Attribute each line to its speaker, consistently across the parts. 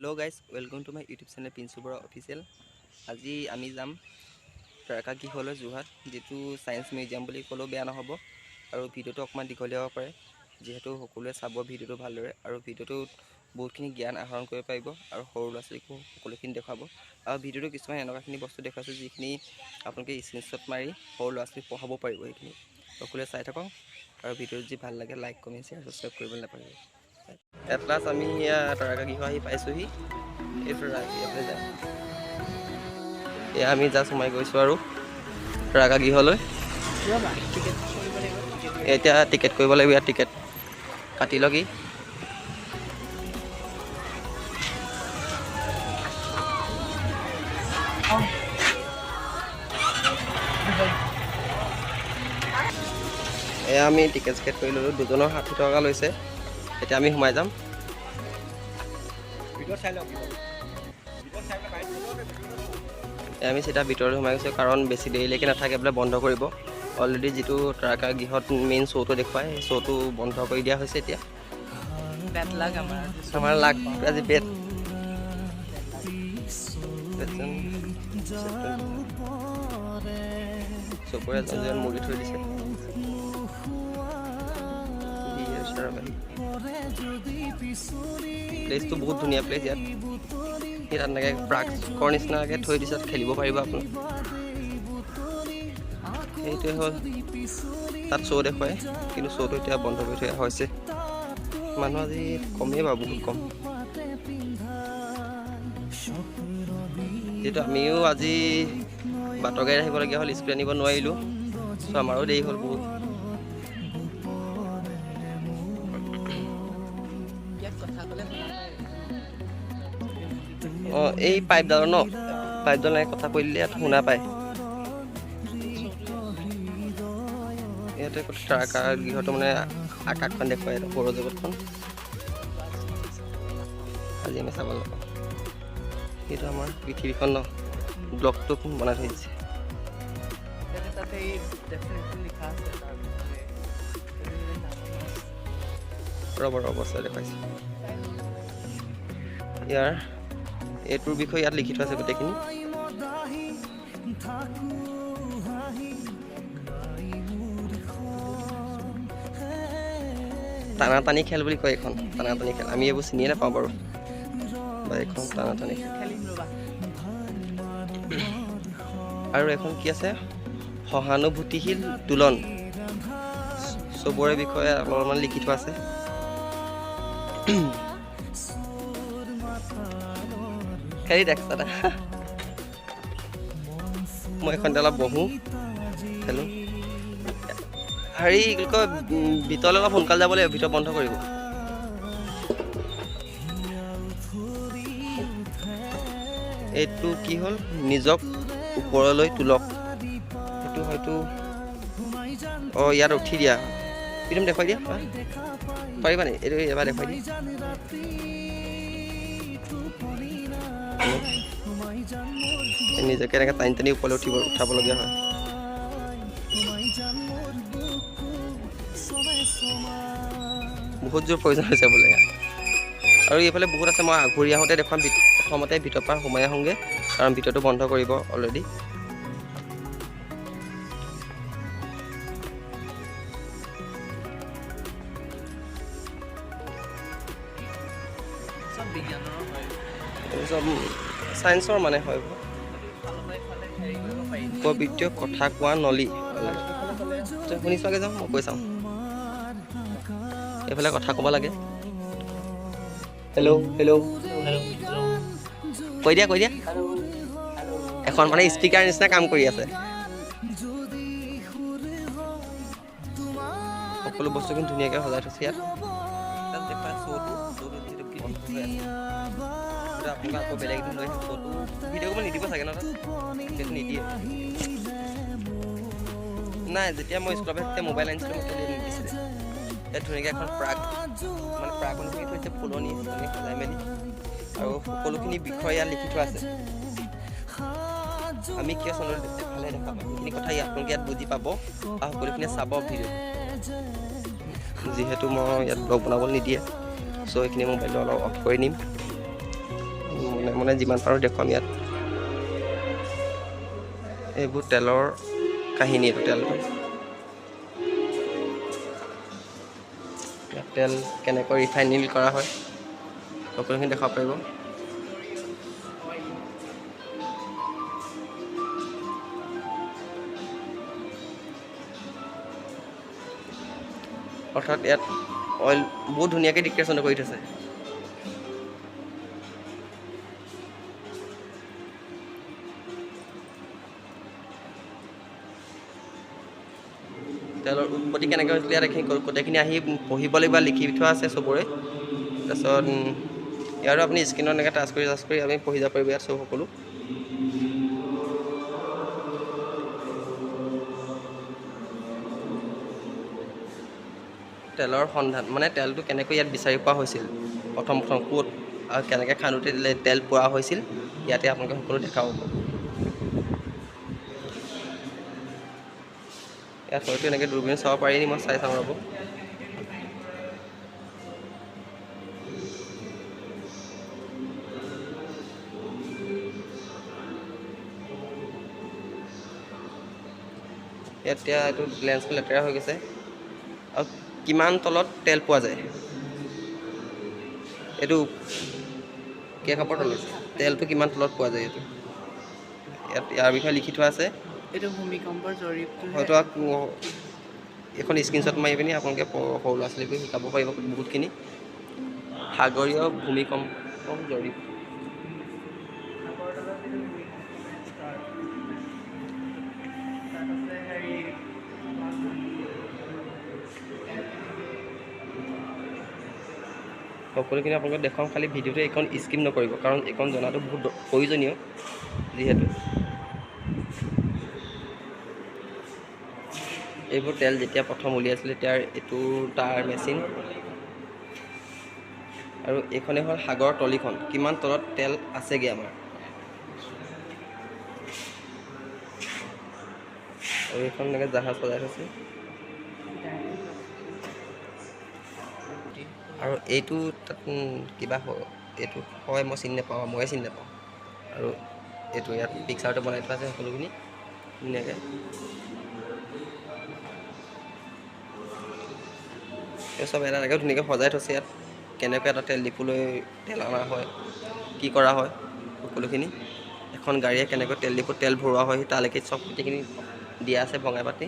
Speaker 1: Hello guys, welcome to my YouTube channel Pinchu Bora Official. আজি আমি যাম তাৰকাগৃহলৈ যোৰহাট, যিটো ছায়েন্স মিউজিয়াম বুলি ক'লেও বেয়া নহ'ব। আৰু ভিডিঅ'টো অকণমান দীঘলীয়া হ'ব পাৰে, যিহেতু সকলোৱে চাব ভিডিঅ'টো ভালদৰে আৰু ভিডিঅ'টোত বহুতখিনি জ্ঞান আহৰণ কৰিব পাৰিব আৰু সৰু ল'ৰা ছোৱালীকো সকলোখিনি দেখুৱাব। আৰু ভিডিঅ'টো কিছুমান এনেকুৱাখিনি বস্তু দেখুৱাইছোঁ, যিখিনি আপোনালোকে স্ক্ৰীণশ্বট মাৰি সৰু ল'ৰা ছোৱালীক পঢ়াব পাৰিব। সেইখিনি সকলোৱে চাই থাকক আৰু ভিডিঅ'টো যদি ভাল লাগে, লাইক, কমেণ্ট, শ্বেয়াৰ, ছাবস্ক্ৰাইব কৰিবলৈ নাপাহৰিব। এট লাষ্ট আমি এয়া তাৰকাগৃহ আহি পাইছোঁহি। এইটো এইফালে যায়। এয়া আমি জাষ্ট সোমাই গৈছোঁ আৰু তাৰকাগৃহলৈ। এতিয়া টিকেট কৰিব লাগিব। ইয়াত টিকেট কাটি লওক। এয়া আমি টিকেট চিকেট কৰি ল'লোঁ। দুজনৰ 60 টকা লৈছে। এতিয়া আমি সোমাই যাম।
Speaker 2: ভিডিঅ' চাই লওক, ভিডিঅ' চাই পেলাই।
Speaker 1: এয়া আমি চিধা ভিতৰলৈ সোমাই গৈছোঁ, কাৰণ বেছি দেৰিলৈকে নাথাকে বোলে, বন্ধ কৰিব। অলৰেডি যিটো তাৰকা গৃহত মেইন শ্ব'টো দেখুৱায়, সেই শ্ব'টো বন্ধ কৰি দিয়া হৈছে এতিয়া।
Speaker 3: বেড লাক আমাৰ।
Speaker 1: আমাৰ লাক আজি বেড।
Speaker 3: বেড।
Speaker 1: চবৰে এজন এজন মূৰ্তি থৈ দিছে। ধাৰাবাহিক প্লেচটো বহুত ধুনীয়া প্লেচ ইয়াত। সেই তাত এনেকৈ পাৰ্কৰ নিচিনাকৈ থৈ দিছে, তাত খেলিব পাৰিব আপুনি। সেইটোৱে হ'ল, তাত শ্ব' দেখুৱায়, কিন্তু শ্ব'টো এতিয়া বন্ধ কৰি থোৱা হৈছে। মানুহ আজি কমেই বাৰু, বহুত কম, যিহেতু আমিও আজি বাটৰ গাড়ীত আহিবলগীয়া হ'ল, স্কুটি আনিব নোৱাৰিলোঁ। চ' আমাৰো দেৰি হ'ল বহুত।
Speaker 3: ইয়াত কথা ক'লে শুনা পায়।
Speaker 1: অঁ, এই পাইপডালৰ ন, পাইপডাল এনেকৈ কথা কৈ দিলে ইয়াত শুনা পায়। ইয়াতে তাৰকা গৃহটো, মানে আকাশখন দেখুৱাই, সৌৰজগতখন। আজি আমি চাব নাপাওঁ। সেইটো আমাৰ পৃথিৱীখন ন, ব্লকটো বনাই থৈ দিছে।
Speaker 3: ইয়াতে তাতে এই ডেফিনেশ্যন লিখা আছে তাৰ বিষয়ে।
Speaker 1: ৰ'ব ৰ'ব, চাই দেখুৱাইছোঁ। ইয়াৰ এইটোৰ বিষয়ে ইয়াত লিখি থোৱা আছে গোটেইখিনি। টানা টানি খেল বুলি কয় এইখন, টানা টানি খেল। আমি এইবোৰ চিনিয়ে নাপাওঁ বাৰু। বা এইখন টানা টানি খেল।
Speaker 3: খেলিম ৰ'বা।
Speaker 1: আৰু এখন কি আছে? সহানুভূতিশীল দোলন। চবৰে বিষয়ে অলপমান লিখি থোৱা আছে। খেলি দেখ দাদা, মই এইখনতে অলপ বহোঁ, খেলোঁ। হেৰি কি কয়, ভিতৰলৈ অলপ সোনকালে যাব লাগিব, ভিতৰ বন্ধ কৰিব। এইটো কি হ'ল? নিজক ওপৰলৈ তোলক। সেইটো হয়তো, অঁ, ইয়াত উঠি দিয়া। প্ৰীতম, দেখুৱাই দিয়া। পাৰিবা নি এইটো এবাৰ দেখুৱাই দিয়া? নিজকে এনেকৈ টানি টানি ওপৰলৈ উঠাবলগীয়া হয়। বহুত জোৰ প্ৰয়োজন হৈছে বোলে ইয়াত। আৰু এইফালে বহুত আছে, মই ঘূৰি আহোঁতে দেখুৱাম। প্ৰথমতে ভিতৰৰ পৰা সোমাই আহোঁগৈ, কাৰণ ভিতৰটো বন্ধ কৰিব অলৰেডি।
Speaker 3: চব বিজ্ঞানৰ হয়।
Speaker 1: এইবোৰ চব চায়েন্সৰ মানে হয়।
Speaker 3: ইফালৰ পৰা ইফালে হেৰি কৰিব পাৰি।
Speaker 1: উপবৃত্তীয় কথা কোৱা নলী।
Speaker 3: ইফালে গ'লে।
Speaker 1: তই শুনি চোৱাগৈ যাওঁ, মই কৈ চাওঁ। এইফালে কথা ক'ব লাগে। Hello, hello.
Speaker 3: Hello.
Speaker 1: কৈ দিয়া, কৈ দিয়া।
Speaker 3: Hello, hello.
Speaker 1: এখন মানে স্পীকাৰ নিচিনা কাম কৰি আছে। সকলো বস্তুখিনি ধুনীয়াকৈ সজাই থৈছে ইয়াত। তাত দেখুৱাই শ্ব'টো যিহেতু বন্ধ হৈ আছে, সেইটো আপোনালোক আকৌ বেলেগ এদিন লৈ আহিম। শ্ব'টো ভিডিঅ' কৰিব নিদিব চাগে ন তাত? সেইটো নিদিয়ে। নাই, যেতিয়া মই স্কুলৰ পৰা তেতিয়া মোবাইল আনিছিলোঁ, মোক তেতিয়া নিদিছিলে। ইয়াত ধুনীয়াকৈ এখন প্ৰাগ, মানে প্ৰাগ অনুসৰি থৈছে, ফুলনি ধুনীয়াকৈ সজাই মেলি আৰু সকলোখিনি বিষয় ইয়াত লিখি থোৱা আছে। আমি কিয় চন্দ্ৰটো এফালে দেখা পাওঁ, সেইখিনি কথা আপোনালোকে ইয়াত বুজি পাব আৰু সকলোখিনিয়ে চাব ভিডিঅ'টো। যিহেতু মই ইয়াত ব্লগ বনাবলৈ নিদিয়ে, চ' সেইখিনি মোবাইলটো অলপ অফ কৰি নিম। মানে যিমান পাৰোঁ দেখুৱাম। ইয়াত এইবোৰ তেলৰ কাহিনী, এইটো তেলটো ইয়াত তেল কেনেকৈ ৰিফাইনিং কৰা হয় সকলোখিনি দেখাব পাৰিব। অৰ্থাৎ ইয়াত অইল বহুত ধুনীয়াকৈ ডিক্ৰেশ্যন কৰি থৈছে। তেলৰ উৎপত্তি কেনেকৈ হৈছিলে ইয়াত এইখিনি গোটেইখিনি আহি পঢ়িব লাগিব, লিখি থোৱা আছে চবৰে। তাৰপিছত ইয়াৰো আপুনি স্ক্ৰীণত এনেকৈ টাচ কৰি টাচ কৰি আপুনি পঢ়ি যাব পাৰিব ইয়াত চব সকলো। তেলৰ সন্ধান মানে তেলটো কেনেকৈ ইয়াত বিচাৰি পোৱা হৈছিল, প্ৰথম প্ৰথম ক'ত আৰু কেনেকৈ খান্দোতে তেল পোৱা হৈছিল, ইয়াতে আপোনালোকে সকলো দেখা পাব। ইয়াত হয়তো এনেকৈ দূৰবীণ চাব পাৰি নি, মই চাই চাওঁ ৰ'ব। ইয়াত এতিয়া এইটো লেন্সটো লেতেৰা হৈ গৈছে। আৰু কিমান তলত তেল পোৱা যায়, এইটো কেইকাপৰ তলত তেলটো কিমান তলত পোৱা যায়, এইটো ইয়াত ইয়াৰ বিষয়ে লিখি থোৱা আছে।
Speaker 3: এইটো ভূমিকম্পৰ জৰীপটো
Speaker 1: হয়তো এখন স্ক্ৰীনশ্বট মাৰি পিনি আপোনালোকে সৰু ল'ৰা ছোৱালীকো শিকাব পাৰিব বহুতখিনি। সাগৰীয় ভূমিকম্প জৰীপ, সকলোখিনি আপোনালোকক দেখুৱাম। খালি ভিডিঅ'টো এইখন স্কিপ নকৰিব, কাৰণ এইখন জনাটো বহুত প্ৰয়োজনীয়। যিহেতু এইবোৰ তেল যেতিয়া প্ৰথম উলিয়াইছিলে তেতিয়া এইটো তাৰ মেচিন। আৰু এইখনেই হ'ল সাগৰৰ তলিখন, কিমান তলত তেল আছেগৈ আমাৰ। আৰু এইখন এনেকৈ জাহাজ সজাই থৈছে। আৰু এইটো তাত কিবা এইটো হয় মই চিনি নাপাওঁ, ময়ে চিনি নাপাওঁ। আৰু এইটো ইয়াত পিকচাৰটো বনাই থোৱা আছে সকলোখিনি ধুনীয়াকৈ। এই চব এটা এনেকৈ ধুনীয়াকৈ সজাই থৈছে। ইয়াত কেনেকৈ এটা তেল ডিপুলৈ তেল অনা হয়, কি কৰা হয় সকলোখিনি, এখন গাড়ীয়ে কেনেকৈ তেল ডিপুত তেল ভৰোৱা হয় তালৈকে চব গোটেইখিনি দিয়া আছে ভঙাই পাতি।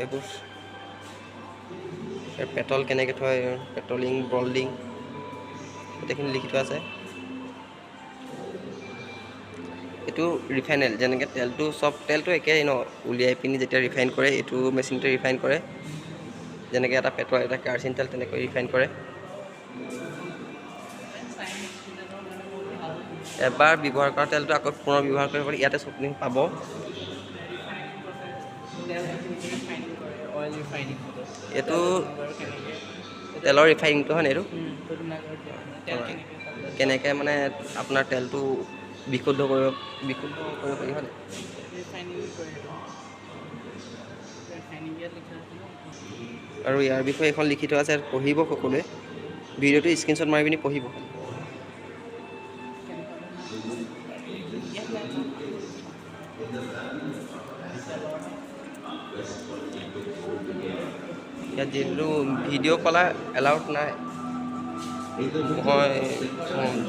Speaker 1: এইবোৰ পেট্ৰল কেনেকৈ থয়, পেট্ৰলিং বল্ডিং গোটেইখিনি লিখি থোৱা আছে। এইটো ৰিফাইনেল, যেনেকৈ তেলটো চব তেলটো একেই ন, উলিয়াই পিনি যেতিয়া ৰিফাইন কৰে এইটো মেচিনটোৱে ৰিফাইন কৰে। যেনেকৈ এটা পেট্ৰল এটা কেৰাচিন তেল তেনেকৈ ৰিফাইন কৰে। এবাৰ ব্যৱহাৰ কৰা তেলটো আকৌ পুনৰ ব্যৱহাৰ কৰিব পাৰি, ইয়াতে চবখিনি পাব। এইটো তেলৰ ৰিফাইনিংটো হয় নে, এইটো কেনেকৈ মানে আপোনাৰ তেলটো বিশুদ্ধ কৰিব পাৰি হয়। আৰু ইয়াৰ বিষয়ে এখন লিখি থোৱা আছে, পঢ়িব সকলোৱে। ভিডিঅ'টো স্ক্ৰীনশ্বট মাৰি পিনি পঢ়িব। ইয়াত যিহেতু ভিডিঅ' কলা এলাউড নাই, মই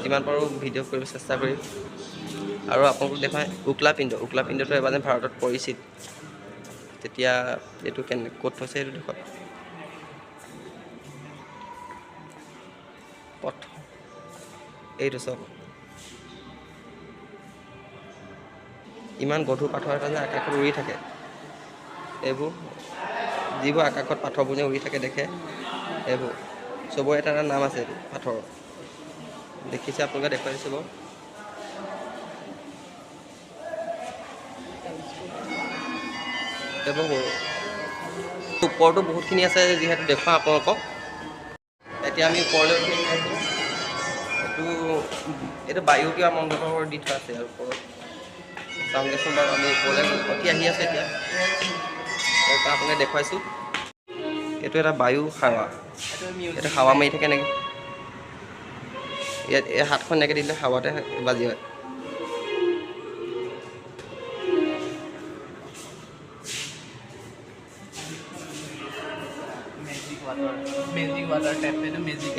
Speaker 1: যিমান পাৰোঁ ভিডিঅ' কৰিব চেষ্টা কৰিম। আৰু আপোনালোকক দেখুৱাই উকলা পিণ্ড, উকলা পিণ্ডটো এবাৰ যেন ভাৰতত পৰিছিল, তেতিয়া এইটো কেনে ক'ত থৈছে সেইটো দেখুৱাম। প্ৰথম এইটো চাওক, ইমান গধুৰ পাথৰ এটা যে আকাশত উৰি থাকে। এইবোৰ যিবোৰ আকাশত পাথৰবোৰ যে উৰি থাকে দেখে, এইবোৰ চবৰে এটা এটা নাম আছে। এইটো পাথৰৰ দেখিছে আপোনালোকে, দেখুৱাই দিছোঁ বাৰু। ওপৰতো বহুতখিনি আছে যিহেতু দেখুৱাওঁ আপোনালোকক। এতিয়া আমি ওপৰলৈ উঠি আছোঁ। এইটো এইটো বায়ু কিবা মণ্ডপৰ দি থোৱা আছে আৰু ওপৰত চাওঁগেচোন বাৰু। আমি ওপৰলৈ উঠি আহি আছোঁ এতিয়া, আপোনাক দেখুৱাইছোঁ। এইটো এটা বায়ু হাৱা, এইটো হাৱা মাৰি থাকে এনেকৈ। ইয়াত এই হাতখন এনেকৈ দিলে হাৱাতে বাজি হয়।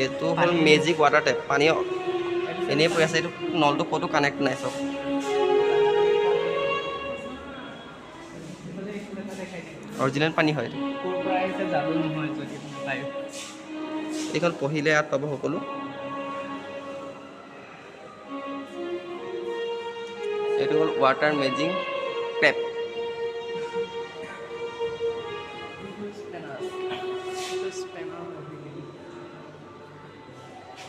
Speaker 1: এইটো হ'ল মেজিক ৱাটাৰ টেপ। পানী এনেই পৰি আছে, এইটো নলটো ক'তো কানেক্ট নাই চব। অৰিজিনেল পানী হয়। এইখন পঢ়িলে ইয়াত পাব সকলো। এইটো হ'ল ৱাটাৰ মেজিং টেপ।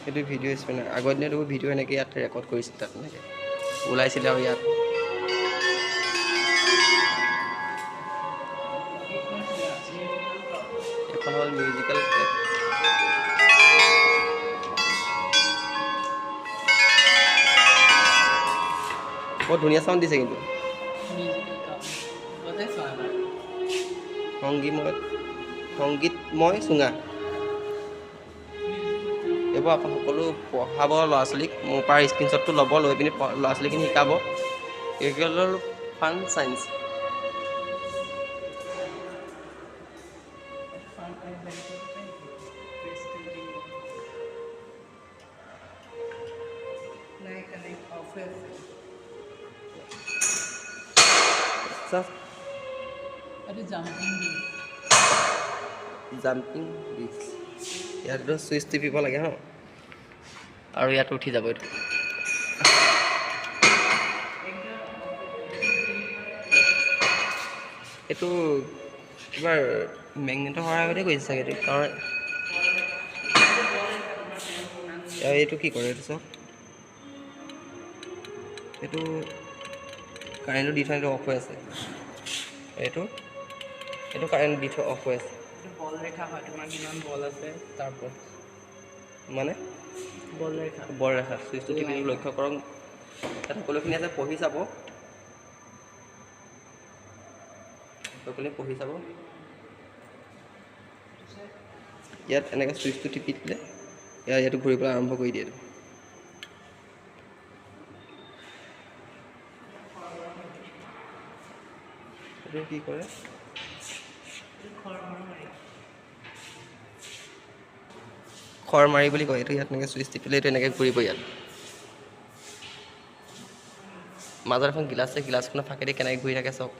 Speaker 1: এইটো ভিডিঅ' স্পেনাৰ। আগৰ দিনত এইবোৰ ভিডিঅ' এনেকৈ ইয়াত ৰেকৰ্ড কৰিছিল, তাত এনেকৈ ওলাইছিলে আৰু ইয়াত। এখন হ'ল মিউজিকেল টেপ। বৰ ধুনীয়া চাউণ্ড দিছে কিন্তু। সংগীতময় চুঙা। এইবোৰ আপুনি সকলো পঢ়াব ল'ৰা ছোৱালীক, মোৰ পৰা স্ক্ৰীনশ্বটটো ল'ব, লৈ পিনি ল'ৰা ছোৱালীখিনি শিকাব। এইকেইটা হ'ল ফান চায়েন্স। Jumping disc. ইয়াত চুইচ টিপিব লাগে ন, আৰু ইয়াত উঠি যাব এইটো। এইটো কিবা মেগনেটৰ সহায়তে কৰিছে চাগে এইটো, কাৰণ এইটো কি কৰে এইটো চাওক, এইটো কাৰেণ্টটো দি থোৱা, এইটো অফ হৈ আছে। এইটো এইটো কাৰেণ্ট দি থোৱা অফ হৈ আছে।
Speaker 3: বল ৰেখা হয়, তোমাৰ কিমান বল আছে তাৰ ওপৰত,
Speaker 1: মানে
Speaker 3: বল ৰেখা।
Speaker 1: বল ৰেখা চুইচটো টিপি লক্ষ্য কৰক, তাত সকলোখিনি আছে, পঢ়ি চাব, সকলোখিনি পঢ়ি চাব। ইয়াত এনেকৈ চুইচটো টিপি দিলে ইয়াত ইয়াতো ঘূৰিবলৈ আৰম্ভ কৰি দিয়ে। এইটো এইটো কি কৰে, খৰ মাৰি বুলি কয় এইটো। ইয়াত এনেকৈ চুইচ টিপিলে এইটো এনেকৈ ঘূৰিব। ইয়াত মাজত এখন গিলাচ আছে, গিলাচখনৰ ফাঁকেদি কেনেকৈ ঘূৰি থাকে চাওক।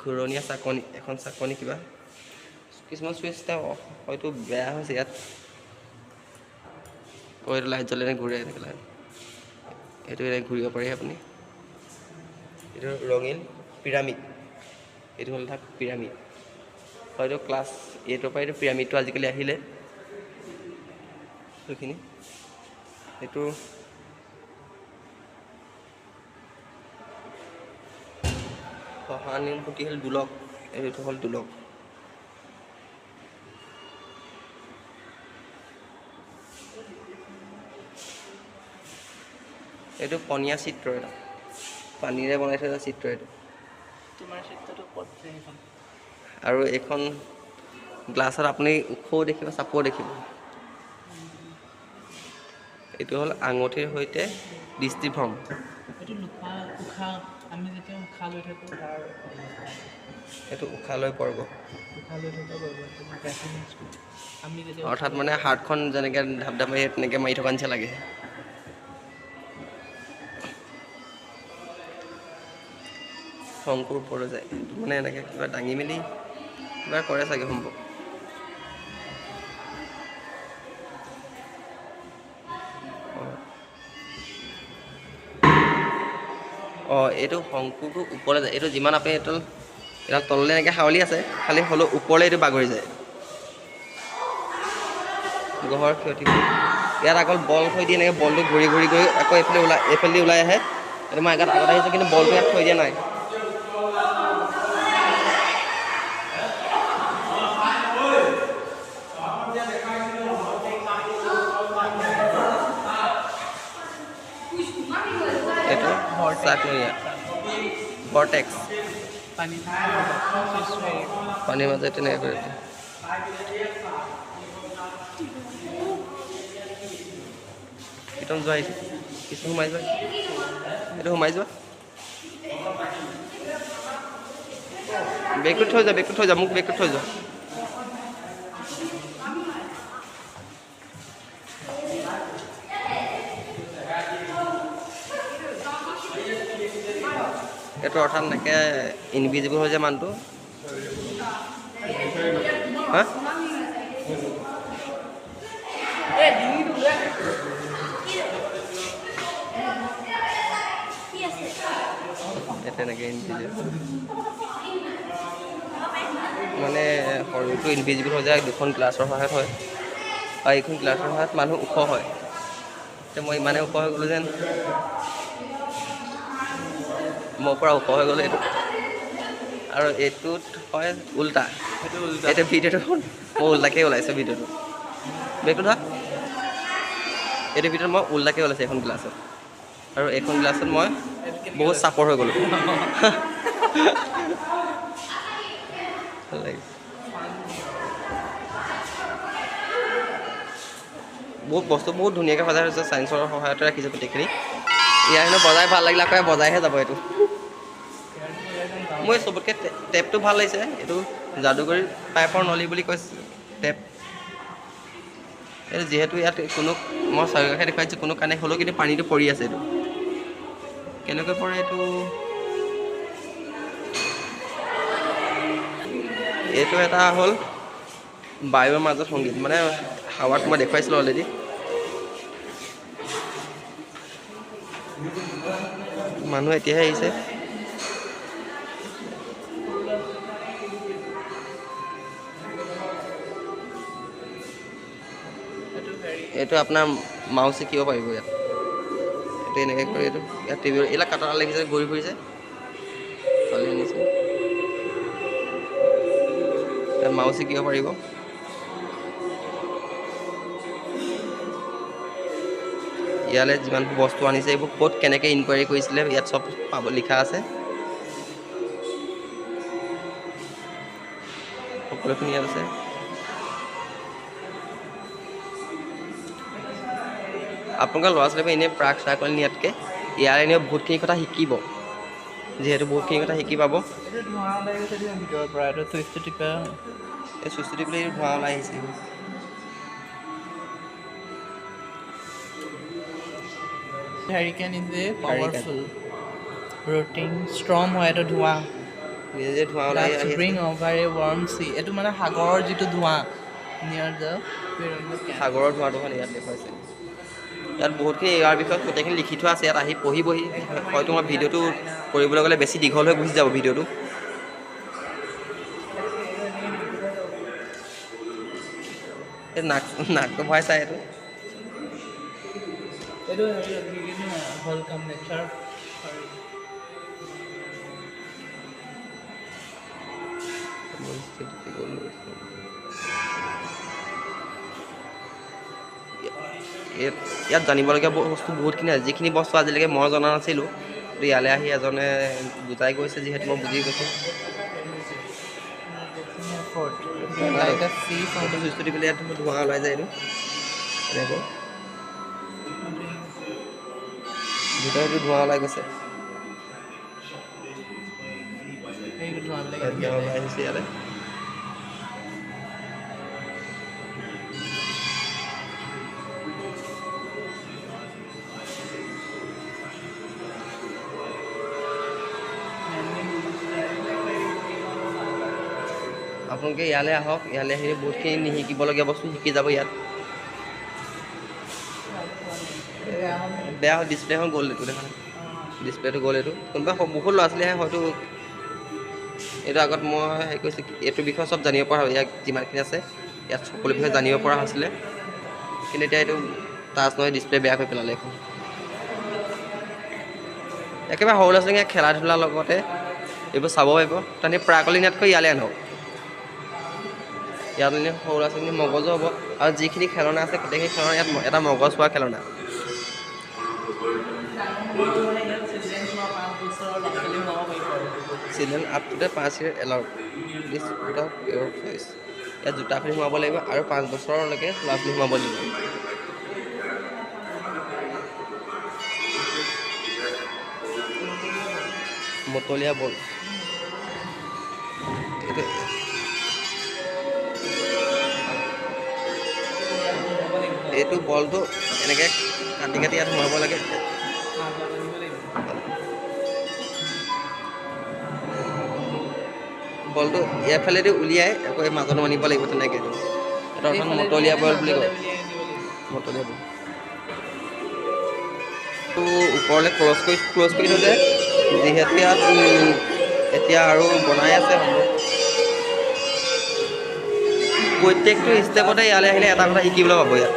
Speaker 1: ঘূৰণীয়া চাকনি, এখন চাকনি কিবা কিছুমান চুইচ হয়তো বেয়া হৈছে ইয়াত। এইটো লাইট জ্বলে ঘূৰে এনেকৈ, লাইট এইটো এনেকৈ ঘূৰিব পাৰি আপুনি। এইটো ৰঙীন পিৰামিড, এইটো হ'ল এটা পিৰামিড। হয়তো ক্লাছ 8ৰ পৰা এইটো পিৰামিডটো আজিকালি আহিলে এইখিনি। এইটো সহানুভূতি হ'ল দোলক, এইটো হ'ল দোলক। এইটো পনীয়া চিত্ৰ, এটা পানীৰে বনাই থোৱা চিত্ৰ এইটো। আৰু এইখন গ্লাছত আপুনি ওখও দেখিব, চাপও দেখিব। এইটো হ'ল আঙুঠিৰ সৈতে দৃষ্টিভ্ৰম। এইটো উশাহ লৈ পৰ্ব, অৰ্থাৎ মানে হাৰ্টখন যেনেকৈ ঢাপ ঢাপ মাৰি তেনেকৈ মাৰি থকা নিচিনা লাগে। শংকুৰ ওপৰলৈ যায়, মানে এনেকৈ কিবা দাঙি মেলি কিবা কৰে চাগে সম্ভৱ। অঁ, এইটো শংকুটো ওপৰলৈ যায়। এইটো যিমান আপুনি এইটো এডাল তললৈ এনেকৈ হাউলি আছে, খালি হ'লেও ওপৰলৈ এইটো বাগৰি যায়। গ্ৰহৰ ক্ষতি ইয়াত আকৌ বল থৈ দিয়ে, এনেকৈ বলটো ঘূৰি ঘূৰি গৈ আকৌ এইফালে ওলাই, এইফালেদি ওলাই আহে। এইটো মই আগত আগত আহিছোঁ, কিন্তু বলটো ইয়াত থৈ দিয়া নাই। এইটো চাকনৈয়া ভৰ্টেক্স। পানীৰ মাজত তেনেকৈ কৰি একদম যোৱা, এইটো কিছু সোমাই যোৱা, এইটো সোমাই যোৱা, বেগটো থৈ যোৱা, বেগটো থৈ যোৱা, মোক বেগটো থৈ যোৱা। এইটো অৰ্থাৎ এনেকৈ ইনভিজিবল হৈ যায় মানুহটো। হা, তেনেকৈ ইনভিজিবল মানে শৰীৰটো ইনভিজিবল হৈ যায়, দুখন গ্লাছৰ সহায়ত হয়। আৰু এইখন গ্লাছৰ সহায়ত মানুহ ওখ হয়। এতিয়া মই ইমানেই ওখ হৈ গ'লোঁ যেন মই পৰা ওখ হৈ গ'লোঁ এইটো। আৰু এইটোত হয় উল্টা, এইটো ভিডিঅ'টো মই উল্টাকৈ ওলাইছোঁ। ভিডিঅ'টো বেগটো ধৰা, এইটো ভিডিঅ'ত মই উল্টাকৈ ওলাইছোঁ এইখন গ্লাছত। আৰু এইখন গ্লাছত মই বহুত চাপৰ হৈ গ'লোঁ। ভাল লাগিছে বহুত বস্তু, বহুত ধুনীয়াকৈ সজাই থৈছে, চায়েন্সৰ সহায়তে ৰাখিছে গোটেইখিনি। ইয়াৰ হেনো বজাই ভাল লাগিলে আকৌ বজাইহে যাব। এইটো মোৰ চবতকৈ টেপটো ভাল লাগিছে। এইটো যাদুকৰী পাইপৰ নলী বুলি কৈছে টেপ। এইটো যিহেতু ইয়াত কোনো, মই চাৰিওকাষে দেখুৱাইছোঁ কোনো কানেক্ট হ'লেও কিন্তু পানীটো পৰি আছে। এইটো কেনেকৈ পৰে? এইটো এইটো এটা হ'ল বায়ুৰ মাজত সংগীত, মানে হাৱাত মই দেখুৱাইছিলোঁ অলৰেডি। মানুহ এতিয়াহে আহিছে। এইটো আপোনাৰ মাউচ শিকিব পাৰিব ইয়াত। এইটো এনেকৈ কৰি এইটো ইয়াত টিভি এইবিলাক কাটৰা লাগিছে, ঘূৰি ফুৰিছে, ছোৱালী আনিছে, মাউচ শিকিব পাৰিব। ইয়ালৈ যিমানবোৰ বস্তু আনিছে এইবোৰ ক'ত কেনেকৈ ইনকুৱাৰী কৰিছিলে ইয়াত চব পাব লিখা আছে, সকলোখিনি ইয়াত আছে। আপোনালোকৰ ল'ৰা ছোৱালীবোৰ এনেই প্ৰাক চাকৰি নিয়াতকৈ ইয়াৰ এনেও বহুতখিনি কথা শিকিব, যিহেতু বহুতখিনি কথা শিকি পাব। এই চুইচটো টিপিলে ধোঁৱা ওলাই আহিছে।
Speaker 3: Hurricane is a powerful rotating storm হয়, এইটো ধোঁৱা
Speaker 1: নিজে ধোঁৱা ওলাই আহি
Speaker 3: bring over a warm sea। এইটো মানে সাগৰৰ যিটো ধোঁৱা নিয়াৰ the
Speaker 1: সাগৰৰ ধোঁৱাটো মানে ইয়াত দেখুৱাইছে। ইয়াত বহুতখিনি ইয়াৰ বিষয়ত গোটেইখিনি লিখি থোৱা আছে, ইয়াত আহি পঢ়ি বহি। হয়তো মই ভিডিঅ'টো কৰিবলৈ গ'লে বেছি দীঘল হৈ গুচি যাব ভিডিঅ'টো। এই নাক নাকটো ভৰাই চাই এইটো।
Speaker 3: এইটো welcome nature.
Speaker 1: ইয়াত জানিবলগীয়া বস্তু বহুতখিনি আছে, যিখিনি বস্তু আজিলৈকে মই জনা নাছিলোঁ, ইয়ালৈ আহি এজনে বুজাই গৈছে, যিহেতু মই বুজি গৈছোঁ। চুইচটো দি পেলাই ইয়াত ধোঁৱা ওলাই যায়, এইটো এনেকৈ ভিতৰতো ধোঁৱা ওলাই গৈছে, ধোঁৱা ওলাই আহিছে ইয়ালৈ। আপোনালোকে ইয়ালৈ আহক, ইয়ালৈ আহি বহুতখিনি শিকিবলগীয়া বস্তু শিকি যাব। ইয়াত বেয়া হ'ল ডিছপ্লেখন গ'ল, এইটো দেখা নাই, ডিছপ্লেটো গ'ল। এইটো কোনোবা বহুত ল'ৰা ছোৱালী আহে, হয়তো এইটো আগত মই হেৰি কৰিছোঁ, এইটোৰ বিষয়ে চব জানিব পৰা হয়। ইয়াত যিমানখিনি আছে ইয়াত সকলো বিষয়ে জানিব পৰা হৈছিলে, কিন্তু এতিয়া এইটো টাচ নহয়, ডিছপ্লে বেয়া কৰি পেলালে এইখন। একেবাৰে সৰু ল'ৰা ছোৱালীয়ে খেলা ধূলাৰ লগতে এইবোৰ চাব পাৰিব। তাহাঁতি প্ৰাকলি নিয়াতকৈ ইয়ালৈ আনক, ইয়াত আনিলে সৰু ল'ৰা ছোৱালীৰ মগজু হ'ব। আৰু যিখিনি খেলনা আছে গোটেইখিনি খেলনা ইয়াত এটা মগজ হোৱা খেলনা। Children up to the 5 year allowed. Please put up your voice. ইয়াত জোতা খুলি সোমাব লাগিব আৰু 5 বছৰলৈকে ল'ৰা ছোৱালী সোমাব লাগিব। মতলীয়া বল, এইটো বলটো এনেকৈ কাটি কাটি ইয়াত সোমাব লাগে। বলটো এফালেদি উলিয়াই আকৌ এই মাজত আনিব লাগিব তেনেকৈ। এটা অৰ্থাৎ মতলীয়া বল বুলি কয়, মতলীয়া বল। ওপৰলৈ ক্ৰছ কৰি থ'লে, যিহেতু ইয়াত এতিয়া আৰু বনাই আছে। প্ৰত্যেকটো ষ্টেপতে ইয়ালৈ আহিলে এটা কথা শিকিবলৈ পাব ইয়াত।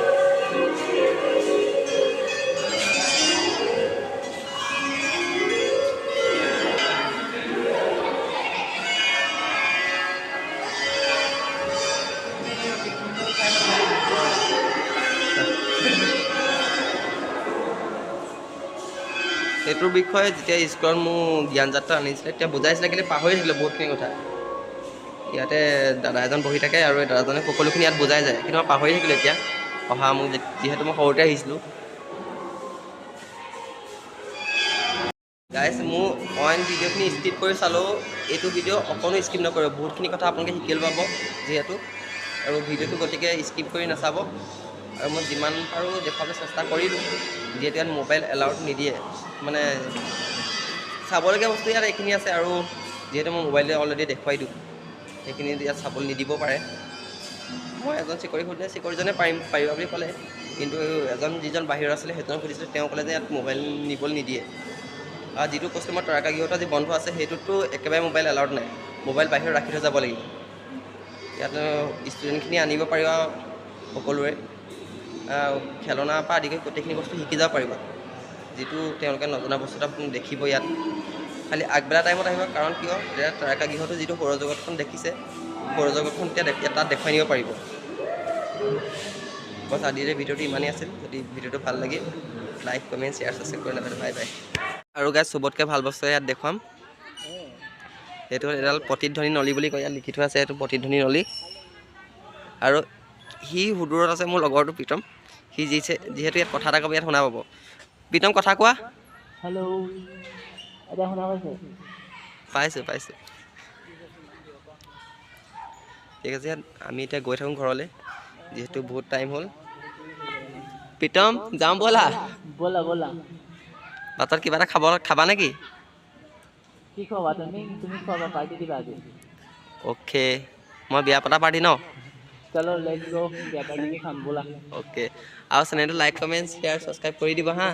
Speaker 1: সেইটোৰ বিষয়ে যেতিয়া স্কুলত মোৰ জ্ঞান যাত্ৰা আনিছিলে তেতিয়া বুজাইছিলে, কিন্তু পাহৰি থাকিলে বহুতখিনি কথা। ইয়াতে দাদা এজন বহি থাকে আৰু এই দাদাজনে সকলোখিনি ইয়াত বুজাই যায়, কিন্তু মই পাহৰি থাকিলোঁ এতিয়া অহা মোক, যিহেতু মই সৰুতে আহিছিলোঁ। গাইজ, মোৰ অইন ভিডিঅ'খিনি স্কিপ কৰি চালেও এইটো ভিডিঅ' অকণো স্কিপ নকৰিব, বহুতখিনি কথা আপোনালোকে শিকিব পাব যিহেতু। আৰু ভিডিঅ'টো গতিকে স্কিপ কৰি নাচাব। আৰু মই যিমান পাৰোঁ দেখুৱাবলৈ চেষ্টা কৰিলোঁ, যিহেতু ইয়াত মোবাইল এলাউড নিদিয়ে। মানে চাবলগীয়া বস্তু ইয়াত এইখিনি আছে, আৰু যিহেতু মই মোবাইলটো অলৰেডি দেখুৱাই দিওঁ, সেইখিনি ইয়াত চাবলৈ নিদিব পাৰে। মই এজন চিকৰি সুধিলে, চিকৰিজনে পাৰিবা বুলি ক'লে, কিন্তু এজন যিজন বাহিৰত আছিলে সেইজনক সুধিছিলোঁ, তেওঁ ক'লে যে ইয়াত মোবাইল নিবলৈ নিদিয়ে। আৰু যিটো কৈছিলোঁ মই তাৰকা গৃহটো আজি বন্ধ আছে, সেইটোততো একেবাৰে মোবাইল এলাউড নাই, মোবাইল বাহিৰত ৰাখি থৈ যাব লাগিব। ইয়াত ষ্টুডেণ্টখিনি আনিব পাৰিব সকলোৰে, খেলনাৰ পৰা আদি কৰি গোটেইখিনি বস্তু শিকি যাব পাৰিব, যিটো তেওঁলোকে নজনা বস্তু এটা দেখিব ইয়াত। খালি আগবেলা টাইমত আহিব, কাৰণ কিয়, তেতিয়া তাৰকা গৃহটো যিটো সৌৰজগতখন দেখিছে, সৌৰজগতখন তেতিয়া তাত দেখুৱাই নিব পাৰিব। বছ, আজিৰ ভিডিঅ'টো ইমানেই আছিল। যদি ভিডিঅ'টো ভাল লাগে লাইক, কমেণ্ট, শ্বেয়াৰ, ছাবস্ক্ৰাইব কৰি নাপালে। Bye bye. আৰু গাইজ, চবতকৈ ভাল বস্তু ইয়াত দেখুৱাম, সেইটো হ'ল এডাল প্ৰতিধ্বনি নলী বুলি কয়, ইয়াত লিখি থোৱা আছে এইটো প্ৰতিধ্বনি নলী। আৰু সি সুদূৰত আছে মোৰ লগৰটো প্ৰীতম, সি যিহেতু ইয়াত কথা এটা ক'ব, ইয়াত শুনা পাব। প্ৰীতম, কথা কোৱা।
Speaker 3: হেল্ল', এতিয়া শুনা পাইছে?
Speaker 1: পাইছোঁ পাইছোঁ। ঠিক আছে, ইয়াত আমি এতিয়া গৈ থাকোঁ ঘৰলৈ, যিহেতু বহুত টাইম হ'ল। প্ৰীতম, যাওঁ ব'লা।
Speaker 3: ব'লা ব'লা।
Speaker 1: বাটত কিবা এটা খাবা নেকি?
Speaker 3: কি খাবা তুমি? তুমি খাবা, পাৰ্টি দিবা আজি।
Speaker 1: অ'কে, মই বিয়া পতা পাৰ্টি ন?
Speaker 3: চলো, let's গ', বিয়া পাৰ্টি খাম ব'লা।
Speaker 1: অ'কে, আৰু চেনেলটো লাইক, কমেণ্ট, শ্বেয়াৰ, ছাবস্ক্ৰাইব কৰি দিব হা।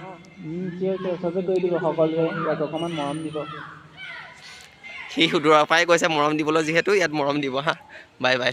Speaker 3: চিয়'ৰ চিয়'ৰ, চবে কৰি দিব, সকলোৱে ইয়াক অকণমান মৰম দিব।
Speaker 1: সি সুদূৰৰ পৰাই কৈছে মৰম দিবলৈ, যিহেতু ইয়াত মৰম দিব হা। Bye bye.